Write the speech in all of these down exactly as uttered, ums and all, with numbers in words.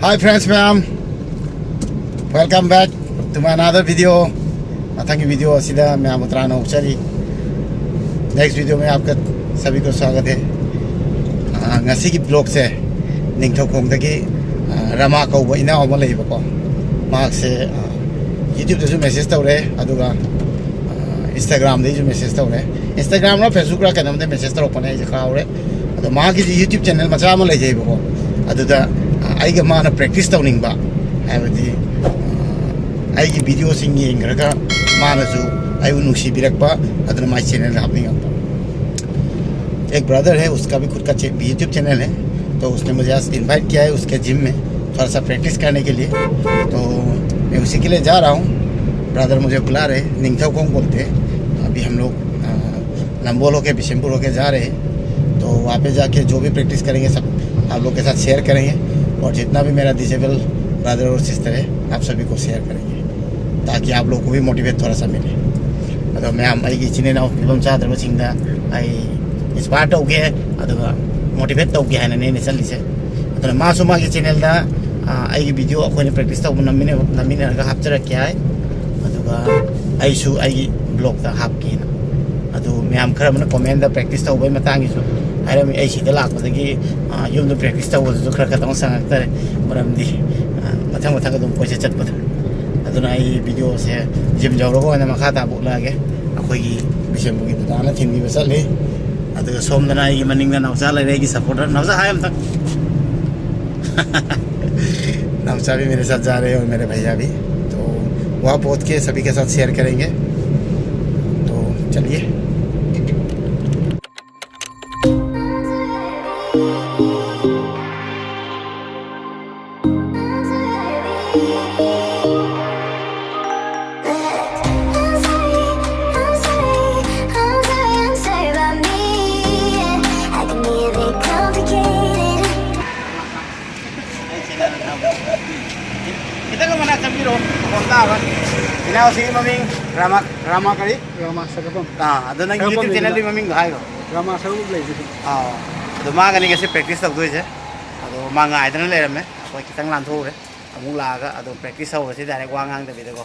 Hi friends ꯃꯌꯥꯝ, welcome back to my another video. ꯃꯊꯪꯒꯤ video ꯑꯁꯤꯗ ꯃꯌꯥꯝꯕꯨ ꯇꯔꯥꯝꯅ ꯑꯣꯛꯆꯔꯤ꯫ Next video में आपका सभी को स्वागत है. ꯑꯥ, ꯉꯁꯤꯒꯤ vlogꯁꯦ ꯅꯤꯡꯊꯧꯈꯣꯡꯗꯒꯤ, ꯑꯥ, ꯔꯃꯥ ꯀꯧꯕ ꯏꯅꯥꯎ ꯑꯃ ꯂꯩꯌꯦꯕꯀꯣ. ꯃꯍꯥꯛꯁꯦ, ꯑꯥ, YouTubeꯇꯁꯨ message ꯇꯧꯔꯦ, ꯑꯗꯨꯒ, ꯑꯥ, Instagramꯗꯒꯤꯁꯨ message ꯇꯧꯔꯦ. Instagramꯔ Facebookꯔ ꯀꯩꯅꯣꯝꯗ message ꯇꯧꯔꯛꯄꯅꯦ, ꯑꯩꯁꯦ ꯀꯥꯎꯔꯦ. ꯑꯗꯣ ꯃꯥꯒꯤꯁꯨ YouTube channel ꯃꯆꯥ ꯑꯃ ꯂꯩꯖꯩꯕꯀꯣ. ꯑꯗꯨꯗ, ꯑꯥ, ꯑꯩꯒ ꯃꯥꯅ practice ꯇꯧꯅꯤꯡꯕ, ꯍꯥꯏꯕꯗꯤ, ꯑꯥ, ꯑꯩꯒꯤ videoꯁꯤꯡ ꯌꯦꯡꯈ꯭ꯔꯒ ꯃꯥꯅꯁꯨ ꯑꯩꯕꯨ ꯅꯨꯡꯁꯤꯕꯤꯔꯛꯄ, ꯑꯗꯨꯅ ꯃꯥꯏ channelꯗ ꯍꯥꯞꯅꯤꯡꯉꯛꯄ. एक brother है, उसका भी खुद का चे-, YouTube channel है, तो उसने मुझे आज invite किया है उसके gym में थोड़ा सा practice करने के लिए. तो मैं उसी के लिए जा रहा हूँ. Brother मुझे बुला रहे हैं, निंगथौखोंग बोलते हैं. अभी हम लोग, अ, नंबोल होके, बिशनपुर होके जा रहे हैं. तो वहाँ पे जाके जो भी practice करेंगे, सब आप लोग के साथ share करेंगे. और जितना भी मेरा disable brother और sister है, आप सभी को share करेंगे, ताकि आप लोग को भी motivate थोड़ा सा मिले. ꯑꯗꯣ ꯃꯌꯥꯝ, ꯑꯩꯒꯤ ꯏꯆꯤꯟ ꯏꯅꯥꯎ ꯐꯤꯕꯝ ꯆꯥꯗ꯭ꯔꯕꯁꯤꯡꯗ ꯑꯩ inspire ꯇꯧꯒꯦ, ꯑꯗꯨꯒ motivate ꯇꯧꯒꯦ ꯍꯥꯏꯅꯅꯦ ꯑꯩꯅ ꯆꯠꯂꯤꯁꯦ. ꯑꯗꯨꯅ ꯃꯥꯁꯨ ꯃꯥꯒꯤ channelꯗ, ꯑ, ꯑꯩꯒꯤ video ꯑꯩꯈꯣꯏꯅ practice ꯇꯧꯕ ꯅꯝꯃꯤꯟꯅ-, ꯅꯝꯃꯤꯟꯅꯔꯒ ꯍꯥꯞꯆꯔꯛꯀꯦ ꯍꯥꯏ. ꯑꯗꯨꯒ ꯑꯩꯁꯨ ꯑꯩꯒꯤ vlogꯇ ꯍꯥꯞꯀꯦꯅ. ꯑꯗꯨ ꯃꯌꯥꯝ ꯈꯔ ꯑꯃꯅ commentꯗ practice ꯇꯧꯕꯒꯤ ꯃꯇꯥꯡꯒꯤꯁꯨ ꯍꯥꯏꯔꯝꯃꯤ. ꯑꯩ ꯁꯤꯗ ꯂꯥꯛꯄꯗꯒꯤ, ꯑ, ꯌꯨꯝꯗ practice ꯇꯧꯕꯗꯨꯁꯨ ꯈꯔ ꯈꯛꯇꯪ ꯁꯪꯉꯛꯇꯔꯦ, ꯃꯔꯝꯗꯤ, ꯑ, ꯃꯊꯪ ꯃꯊꯪ ꯑꯗꯨꯝ ꯀꯣꯏꯆꯠ ꯆꯠꯄꯗ. ꯑꯗꯨꯅ ꯑꯩ videoꯁꯦ gym ꯌꯧꯔꯒ ꯑꯣꯏꯅ ꯃꯈꯥ ꯇꯥꯕ ꯎꯠꯂꯛꯑꯒꯦ. ꯑꯩꯈꯣꯏꯒꯤ ꯕꯤꯁꯦꯝꯄꯨꯔꯒꯤ ꯗꯗꯥꯅ ꯊꯤꯟꯕꯤꯕ ꯆꯠꯂꯤ, ꯑꯗꯨꯒ ꯁꯣꯝꯗꯅ ꯑꯩꯒꯤ ꯃꯅꯤꯡꯗ ꯅꯥꯎꯆꯥ ꯂꯩꯔꯦ, ꯑꯩꯒꯤ supporter. ꯅꯥꯎꯆꯥ, ꯍꯥꯏ ꯑꯝꯇꯪ. नामचा भी मेरे साथ जा रहे हैं और मेरे भैया भी. तो वहाँ पहुँच के सभी के साथ share करेंगे. तो चलिए. ꯈꯤꯇꯪ ꯃꯅꯥꯛ ꯆꯪꯕꯤꯔꯛꯑꯣ, ꯃꯈꯣꯟ ꯇꯥꯕ. ꯏꯅꯥꯎꯁꯤꯒꯤ ꯃꯃꯤꯡ ꯔꯥꯃꯥ, ꯔꯥꯃꯥ ꯀꯔꯤ? ꯔꯥꯃꯥ ꯁꯒꯣꯜꯕꯝ꯫ ꯑꯥ, ꯑꯗꯣ ꯅꯪ ꯁꯒꯣꯜꯕꯝ YouTube channelꯗꯨꯒꯤ ꯂꯩꯕꯗ꯫ ꯃꯃꯤꯡꯗꯣ ꯍꯥꯏꯔꯣ꯫ ꯔꯥꯃꯥ ꯁꯒꯣꯜꯕꯝ ꯂꯩꯕꯗ꯫ ꯑꯥ, ꯑꯗꯣ ꯃꯥꯒꯅꯤ ꯉꯁꯤ practice ꯇꯧꯗꯣꯏꯁꯦ꯫ ꯑꯗꯣ ꯃꯥ ꯉꯥꯏꯗꯅ ꯂꯩꯔꯝꯃꯦ꯫ ꯍꯣꯏ, ꯈꯤꯇꯪ ꯂꯥꯟꯊꯣꯛꯎꯔꯦ꯫ ꯑꯃꯨꯛ ꯂꯥꯛꯑꯒ ꯑꯗꯨꯝ practice ꯍꯧꯔꯁꯤ, direct ꯋꯥ ꯉꯥꯡꯗꯕꯤꯗꯀꯣ꯫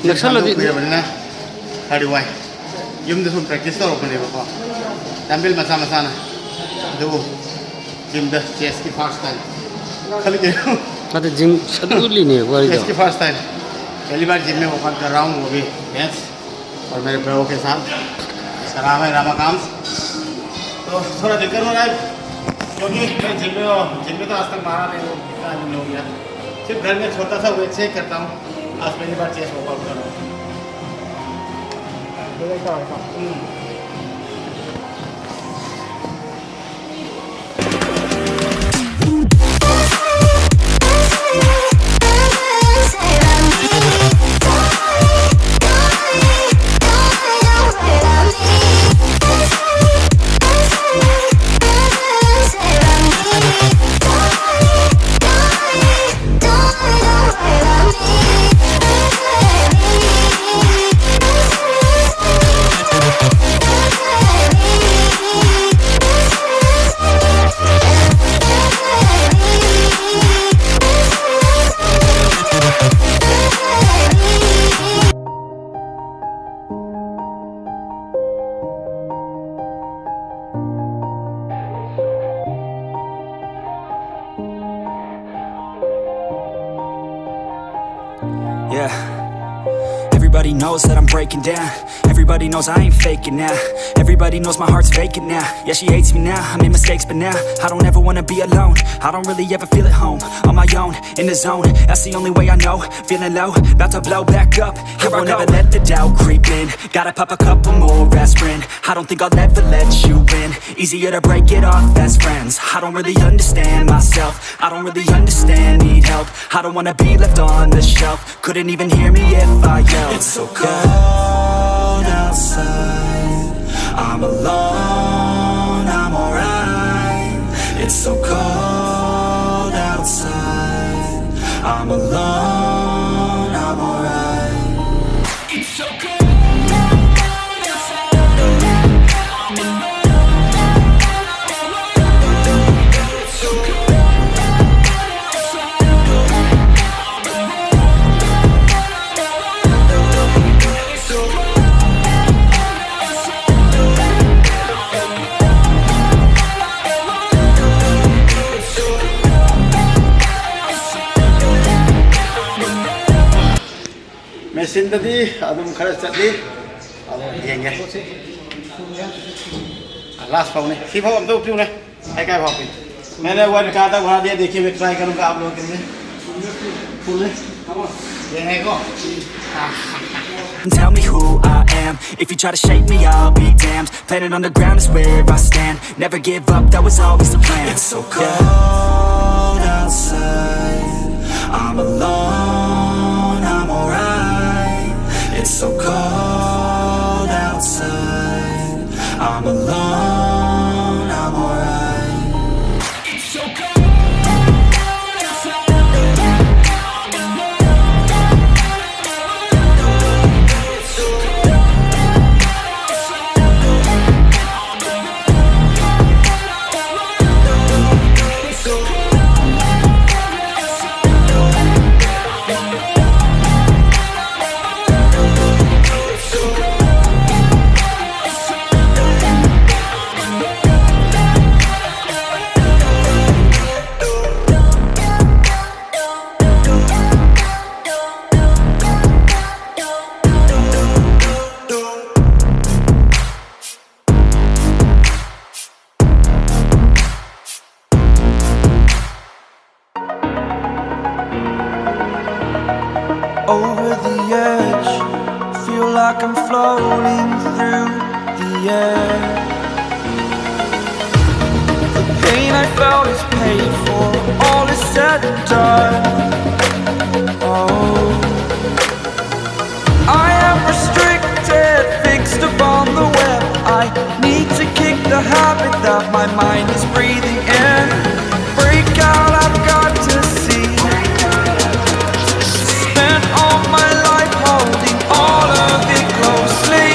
ꯅꯛꯁꯜꯂꯗꯤ ꯀꯨꯏꯔꯕꯅꯤꯅ ꯈꯔꯗꯤ ꯋꯥꯏ꯫ ꯌꯨꯝꯗ ꯁꯨꯝ practice ꯇꯧꯔꯛꯄꯅꯦꯕꯀꯣ, dumbbell ꯃꯆꯥ ꯃꯆꯥꯅ꯫ ꯑꯗꯨꯕꯨ gymꯗ chestꯀꯤ first time ꯈꯜꯂꯤ ꯀꯩꯅꯣ꯫ ꯑꯗ gym ꯑꯗꯨ ꯎꯠꯂꯤꯅꯦ ꯋꯥꯔꯤꯗꯣ꯫ Chestꯀꯤ first time। पहली बार gym में workout कर रहा हूँ, वो भी bench। और मेरे bro के साथ। करा है रामा काम। तो थोड़ा दिक्कत हो रहा है, क्योंकि मैं gym में, gym में तो आज तक मारा नहीं हूँ, इतना दिन हो गया। सिर्फ घर में छोटा सा weight से ही करता हूँ। आज पहली बार chest workout कर रहा हूँ। हम्म। Yeah. Everybody knows that I'm breaking down. Everybody knows I ain't faking now. Everybody knows my heart's vacant now. Yeah, she hates me now. I made mistakes, but now I don't ever wanna be alone. I don't really ever feel at home. On my own, in the zone. That's the only way I know. Feeling low, about to blow back up. Here I won't ever let the doubt creep in. Gotta pop a couple more aspirin. I don't think I'll ever let you in. Easier to break it off best friends. I don't really understand myself. I don't really understand, need help. I don't wanna be left on the shelf. Couldn't even hear me if I yelled. It's so cold outside. I'm alone, I'm alright. It's so cold outside. I'm alone, I'm alright. It's so cold outside. ꯃꯦꯆꯤꯟꯗꯗꯤ ꯑꯗꯨꯝ ꯈꯔ ꯆꯠꯂꯤ꯫ ꯑꯗꯣ ꯌꯦꯡꯒꯦ꯫ ꯂꯥꯁ ꯐꯥꯎꯅꯤ꯫ ꯁꯤꯐꯥꯎ ꯑꯝꯇ ꯎꯞꯄꯤꯌꯨꯅꯦ꯫ ꯑꯩ ꯀꯥꯏ ꯐꯥꯎ ꯄꯤ? मैंने वन कहा था, वहाँ दिया। देखिए, मैं ट्राई करूँगा आप लोगों के लिए। फुल है। यंग है को? Tell me who I am. If you try to shake me, I'll be damned. Planet on the ground is where I stand. Never give up, that was always the plan. It's so cold outside. I'm alone, I'm alright. It's so cold outside. I'm alone, I'm alright. It's so cold outside. like I'm floating through the air. The pain I felt is paid for, all is said and done. Oh, I am restricted, fixed upon the web. I need to kick the habit that my mind is breathing in. Break out, I've got to see. Spent all my life holding all of it closely.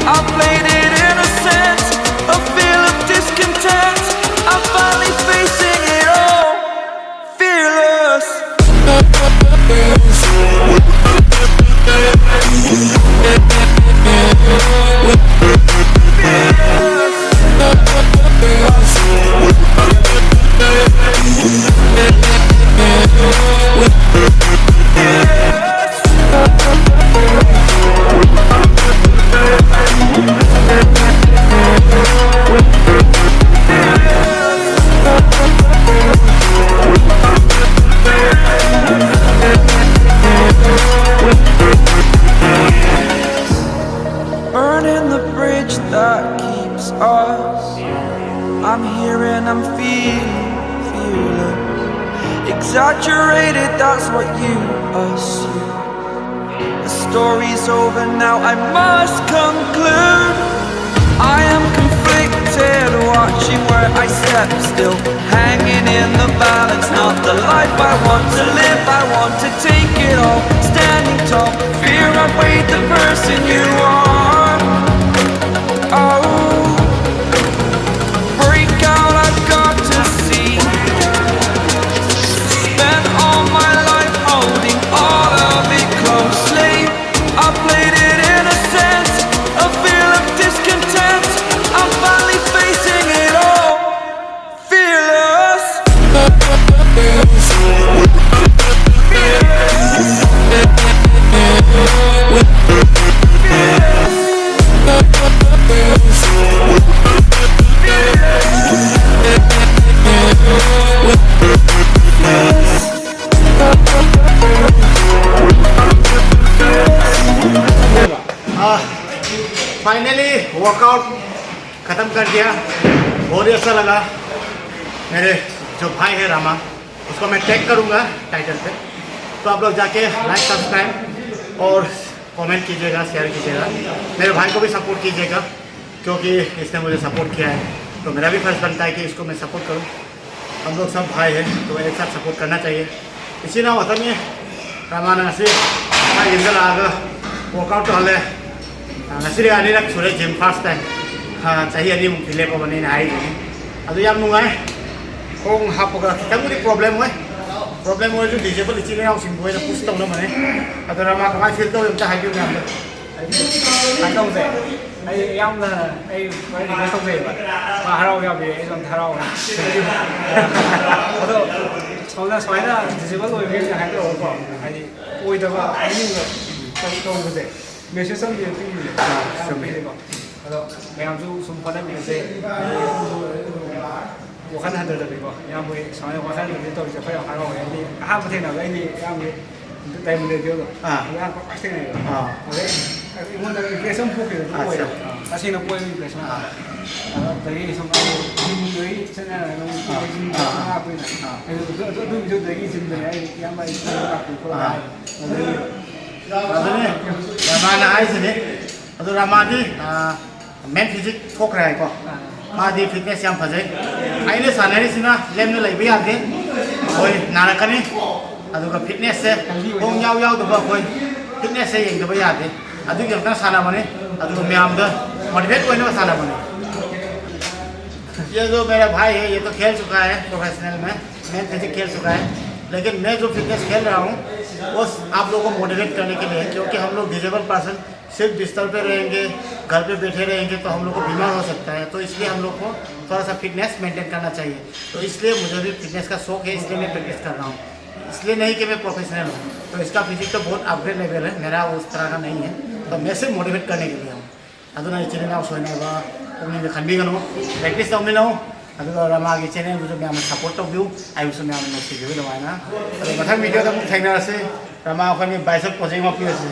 I played it innocent, a feel of discontent. I'm finally facing it all, fearless. Burning the bridge that keeps us. I'm here and I'm feeling fearless. Exaggerated, that's what you assume. The story's over now, I must conclude. I am conflicted, watching where I step, still hanging in the balance. Not the life I want to live, I want to take it all. Standing tall, fear I weighed the person you are. Oh, break out, I've got to see. Spent all my life holding all of it closely. I played it innocent, a feel of discontent. I'm finally facing it all, fearless. Workout खत्म कर दिया, बहुत ही अच्छा लगा। मेरे जो भाई है रामा, उसको मैं टैग करूंगा टाइटल पे, तो आप लोग जाके लाइक, सब्सक्राइब और कमेंट कीजिएगा, शेयर कीजिएगा। मेरे भाई को भी सपोर्ट कीजिएगा, क्योंकि इसने मुझे सपोर्ट किया है, तो मेरा भी फर्ज बनता है कि इसको मैं सपोर्ट करूं। हम लोग सब भाई हैं, तो एक साथ सपोर्ट करना चाहिए꯫ ꯏꯆꯤꯟ ꯏꯅꯥꯎ ꯉꯥꯛꯇꯅꯤ꯫ ꯔꯥꯃꯥꯅ ꯉꯁꯤ ꯃꯥ ꯌꯨꯝꯗ ꯂꯥꯛꯑꯒ ꯋꯥꯔꯛꯑꯥꯎꯠ ꯇꯧꯍꯜꯂꯦ꯫ ꯉꯁꯤꯗꯤ ꯑꯅꯤꯔꯛ ꯁꯨꯔꯦ ꯖꯤꯝ ꯐꯥꯔꯁ ꯇꯥꯏꯝ꯫ ꯆꯍꯤ ꯑꯅꯤꯃꯨꯛꯇꯤ ꯂꯦꯞꯄꯕꯅꯦ ꯑꯩꯅ ꯍꯥꯏꯗꯨꯅꯤ꯫ ꯑꯗꯨ ꯌꯥꯝ ꯅꯨꯡꯉꯥꯏ꯫ ꯈꯣꯡ ꯍꯥꯞꯄꯒ ꯈꯤꯇꯪꯕꯨꯗꯤ ꯄ꯭ꯔꯣꯕ꯭ꯂꯦꯝ ꯑꯣꯏ꯫ ꯄ꯭ꯔꯣꯕ꯭ꯂꯦꯝ ꯑꯣꯏꯔꯁꯨ ꯗꯤꯁꯦꯕꯜ ꯏꯆꯤꯟ ꯏꯅꯥꯎꯁꯤꯡꯕꯨ ꯑꯣꯏꯅ ꯄꯨꯁ ꯇꯧꯅꯕꯅꯦ꯫ ꯑꯗꯣ ꯔꯃꯥ ꯀꯃꯥꯏꯅ ꯐꯤꯜ ꯇꯧꯋꯤ ꯑꯝꯇ ꯍꯥꯏꯕꯤꯌꯨ ꯃꯌꯥꯝꯗ꯫ ꯍꯥꯏꯗꯤ ꯁꯨꯃꯥꯏꯅ ꯇꯧꯁꯦ꯫ ꯑꯩ ꯌꯥꯝꯅ ꯑꯩ ꯈ꯭ꯋꯥꯏ ꯔꯤꯀ꯭ꯋꯦꯁ ꯇꯧꯖꯩꯕ꯫ ꯃꯥ ꯍꯔꯥꯎ ꯌꯥꯕꯤꯌꯦ, ꯑꯩꯁꯨ ꯌꯥꯝ ꯍꯔꯥꯎꯋꯦ꯫ ꯑꯗꯣ ꯁꯣꯝꯅ ꯁꯨꯃꯥꯏꯅ ꯗꯤꯁꯦꯕꯜ ꯑꯣꯏꯕꯒꯤ ꯍꯥꯏꯕꯤꯔꯛꯑꯣꯀꯣ꯫ ꯍꯥꯏꯗꯤ ꯑꯣꯏꯗꯕ ꯃꯤꯁꯤꯡꯗꯣ ꯇꯧꯕꯁꯦ ꯃꯦꯁꯦꯖ ꯑꯃꯗꯤ ꯄꯤꯔꯤꯁꯦ꯫ ꯑꯥ, ꯌꯥꯝ ꯆꯨꯝꯃꯦ꯫ ꯐꯩꯀꯣ꯫ ꯑꯗꯣ ꯃꯌꯥꯝꯁꯨ ꯁꯨꯝ ꯍꯣꯠꯅꯕꯤꯔꯁꯦ꯫ ꯋꯥꯈꯜ ꯍꯟꯊꯗꯕꯤꯀꯣ꯫ ꯏꯌꯥꯝꯕ ꯍꯣꯏ ꯁꯨꯃꯥꯏꯅ ꯋꯥꯈꯜ ꯍꯟꯊꯗꯕꯤ ꯇꯧꯔꯤꯁꯦ ꯑꯩꯈꯣꯏ ꯌꯥꯝ ꯍꯔꯥꯎꯋꯦ꯫ ꯍꯥꯏꯗꯤ ꯑꯍꯥꯟꯕ ꯊꯦꯡꯅꯕꯗ ꯑꯩꯗꯤ ꯏꯌꯥꯝꯕ ꯗꯥꯏꯃꯟ ꯔꯦꯗꯤꯑꯣꯗꯣ ꯑꯥ꯫ ꯑꯗꯨ ꯑꯍꯥꯟꯕ ꯐꯥꯔꯁ ꯊꯦꯡꯅꯩꯌꯦꯕ꯫ ꯑꯥ꯫ ꯑꯗꯩ ꯑꯩꯉꯣꯟꯗ ꯏꯝꯄ꯭ꯔꯦꯁꯟ ꯑꯃ ꯄꯣꯛꯈꯤꯕꯗꯣ ꯑꯗꯨ ꯑꯠꯆꯥ꯫ ꯑꯣꯏꯌꯦꯕ꯫ ꯑꯥ꯫ ꯇꯁꯦꯡꯅ ꯄꯣꯛꯑꯦꯕ ꯏꯝꯄ꯭ꯔꯦꯁꯟ ꯑꯃ꯫ ꯑꯥ꯫ ꯑꯗꯨꯗꯒꯤ ꯁꯨꯝ ꯑꯩ ꯖꯤꯝꯗꯒꯤ ꯆꯠꯅꯔꯒ ꯑꯃꯨꯛ ꯑꯥ꯫ ꯖꯤꯝ ꯑꯥ꯫ ꯂꯥꯛꯄꯅꯤꯅ꯫ ꯑꯥ꯫ ꯑꯗꯨ, ꯑꯗꯨ, ꯑꯗꯨ ꯚꯤꯗꯤꯑꯣꯗꯒꯤ ꯖꯤꯝꯗꯒꯤ ꯑꯩ ꯏꯌꯥꯝꯕ ꯑꯩ ꯂꯥꯛꯄꯤꯌꯨ ꯈꯣꯠꯂꯣ ꯑꯥ꯫ ꯍꯥꯏ꯫ ꯑꯗꯨꯗꯒꯤ ꯑꯗꯨꯅꯦ ꯔꯃꯥꯅ ꯍꯥꯏꯁꯤꯅꯤ꯫ ꯑꯗꯨ ꯔꯃꯥꯗꯤ, ꯑꯥ, ꯃꯦꯟ ꯐꯤꯖꯤꯛ ꯊꯣꯛꯈ꯭ꯔꯦ ꯍꯥꯏꯀꯣ꯫ ꯑꯥ꯫ ꯃꯥꯗꯤ ꯐꯤꯠꯅꯦꯁ ꯌꯥꯝ ꯐꯖꯩ꯫ ꯑꯩꯅ ꯁꯥꯟꯅꯔꯤꯁꯤꯅ ꯂꯦꯝꯅ ꯂꯩꯕ ꯌꯥꯗꯦ꯫ ꯍꯣꯏ, ꯅꯥꯔꯛꯀꯅꯤ꯫ ꯑꯗꯨꯒ ꯐꯤꯠꯅꯦꯁꯁꯦ ꯈꯣꯡ ꯌꯥꯎ ꯌꯥꯎꯗꯕ ꯑꯩꯈꯣꯏ ꯐꯤꯠꯅꯦꯁꯁꯦ ꯌꯦꯡꯗꯕ ꯌꯥꯗꯦ꯫ ꯑꯗꯨꯒꯤ ꯑꯃꯨꯛꯇꯪ ꯁꯥꯟꯅꯕꯅꯤ꯫ ꯑꯗꯨꯒ ꯃꯌꯥꯝꯗ ꯃꯣꯇꯤꯚꯦꯠ ꯑꯣꯏꯅꯕ ꯁꯥꯟꯅꯕꯅꯤ꯫ ये जो मेरा भाई है, ये तो खेल चुका है प्रोफेशनल में, मैं फिजिक खेल चुका है, लेकिन मैं जो फिटनेस खेल रहा हूँ, वो आप लोगों को मोटिवेट करने के लिए है, क्योंकि हम लोग डिजेबल पर्सन सिर्फ बिस्तर पे रहेंगे, घर पे बैठे रहेंगे, तो हम लोग को बीमार हो सकता है। तो इसलिए हम लोग को थोड़ा सा फिटनेस मेंटेन करना चाहिए। तो इसलिए मुझे भी फिटनेस का शौक है, इसलिए मैं प्रैक्टिस कर रहा हूँ। इसलिए नहीं कि मैं प्रोफेशनल हूँ। तो इसका फिजिक तो बहुत अपग्रेड लेवल है, मेरा उस तरह का नहीं है। तो मैं सिर्फ मोटिवेट करने के लिए हूँ। ꯑꯗꯨꯅ ꯏꯆꯤꯟ ꯏꯅꯥꯎ ꯁꯣꯏꯅꯕ ꯄꯨꯛꯅꯤꯡꯗ ꯈꯟꯕꯤꯒꯅꯨ꯫ ꯄ꯭ꯔꯦꯛꯇꯤꯁ ꯇꯧꯃꯤꯟꯅꯧ꯫ ꯑꯗꯨꯒ ꯔꯃꯥꯒꯤ ꯆꯦꯅꯦꯜꯗꯨꯁꯨ ꯃꯌꯥꯝꯅ ꯁꯞꯄꯣꯔꯠ ꯇꯧꯕꯤꯌꯨ꯫ ꯑꯩꯕꯨꯁꯨ ꯃꯌꯥꯝꯅ ꯅꯨꯡꯁꯤꯕꯤꯌꯨ ꯑꯗꯨꯃꯥꯏꯅ꯫ ꯑꯗꯣ ꯃꯊꯪ ꯚꯤꯗꯤꯑꯣꯗ ꯑꯃꯨꯛ ꯊꯦꯡꯅꯔꯁꯤ꯫ ꯔꯃꯥ ꯑꯩꯈꯣꯏꯅꯤ ꯕꯥꯏꯁꯦꯞ ꯀꯣꯆꯤꯡ ꯑꯃ ꯄꯤꯔꯁꯤ꯫